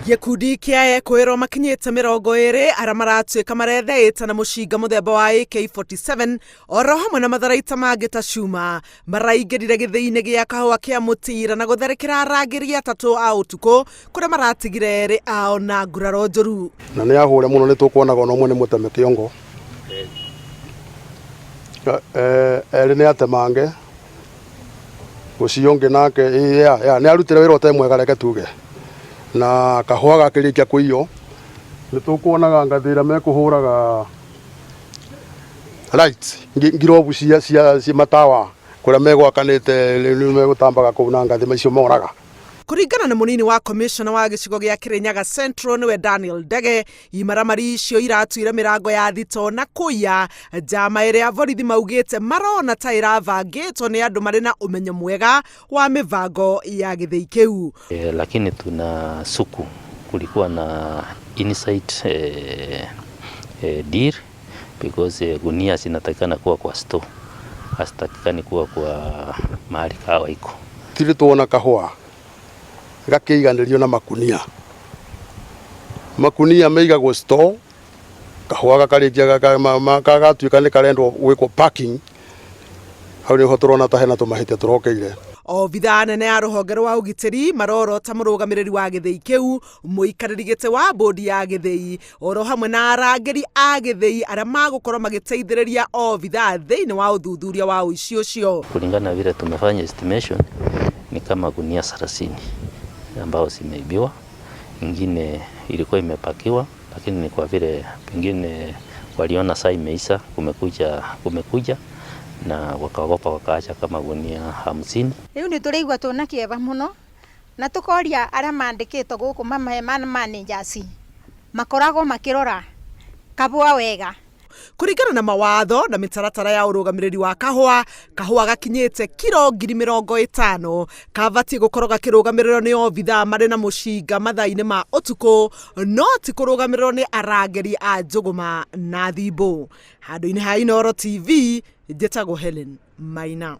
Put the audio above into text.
Gĩkundi kĩa ekũĩrwo makinyĩte 20 arĩa maratuĩka maretheĩte na mũcinga mũthemba wa AK47 oro hamwe na matharaita mangĩ ta cuma maraingĩrire gĩthĩi-inĩ gĩa kahũa kĩa Mũtira na gũtharĩkĩra arangĩri atatũ a ũtukũ kũrĩa maratigire erĩ ao na nguraro njũru. Na nĩ ahũre mũno nĩ tũkuonaga ona ũmwe nĩ mũteme kĩongo, erĩ nĩ atemange, ũcio ũngĩ nake nĩ arutire wĩra ũtarĩ mwega reke tuge, na kahũa gakĩrĩkia kũiywo nĩ tũkuonaga ngathĩ ĩrĩa mekũhũraga lights ngirobu cia matawa kũrĩa megwakanĩte rĩu megũtambaga kũu na ngathĩ icio moraga. Kũringana na mũnini wa komishona wa gĩcigo gĩa Kĩrĩnyaga Central nĩwe Daniel Ndege, imaramari icio iratuire mĩrango ya thito na kũiya njama ĩrĩa borithi maugĩte marona ta ĩrabangĩtwo nĩ andũ marĩ na ũmenyo mwega wa mĩbango ya gĩthĩi kĩu. Lakini tuna suku kulikuwa na inside deal because gunia zinatakikana kuwa kwa store, hazitakikani kuwa kwa mahali kahawa iko. Tirĩ tuona kahũa gakĩiganĩrio na makunia. Makunia maigagwo store, kahũa gakarĩkia gagatuĩka nĩ karendwo gwĩkwo packing, hau nĩho tũrona ta hena tũmahĩtia tũrokeire. Obithaa nene ya rũhonge rwa ũgitĩri marorota mũrũgamĩrĩri wa gĩthĩi kĩu, mũikarĩri gĩtĩ wa bodi ya gĩthĩi oro hamwe na arangĩri a gĩthĩi arĩa magũkorwo magĩteithĩrĩria obithaa thĩinĩ wa ũthuthuria wa ũici ũcio. Kulingana na vile tumefanya estimation ni kama gunia 30 ambao zimeibiwa, ingine ilikuwa imepakiwa lakini ni kwa vile pengine waliona saa imeisha, kumekuja kumekuja na wakaogopa wakaacha kama gunia 50. Rĩu nĩ tũraigua twĩna kĩeva mũno na tũkoria arĩa mandĩkĩtwo gũkũ mamahe managers makoragwo makĩrora kabũa wega. Kũringana na mawatho na mĩtaratara ya ũrũgamĩrĩri wa kahũa, kahũa gakinyĩte kiro 50,000 kabatiĩ gũkorwo gakĩrũgamĩrĩrwo nĩ obithaa marĩ na mũcinga mathaa-inĩ ma ũtukũ, no ti kũrũgamĩrĩrwo nĩ arangĩri a njũgũma na thimbũ. Handũ-inĩ ha Inooro TV, njĩtagwo Helen Maina.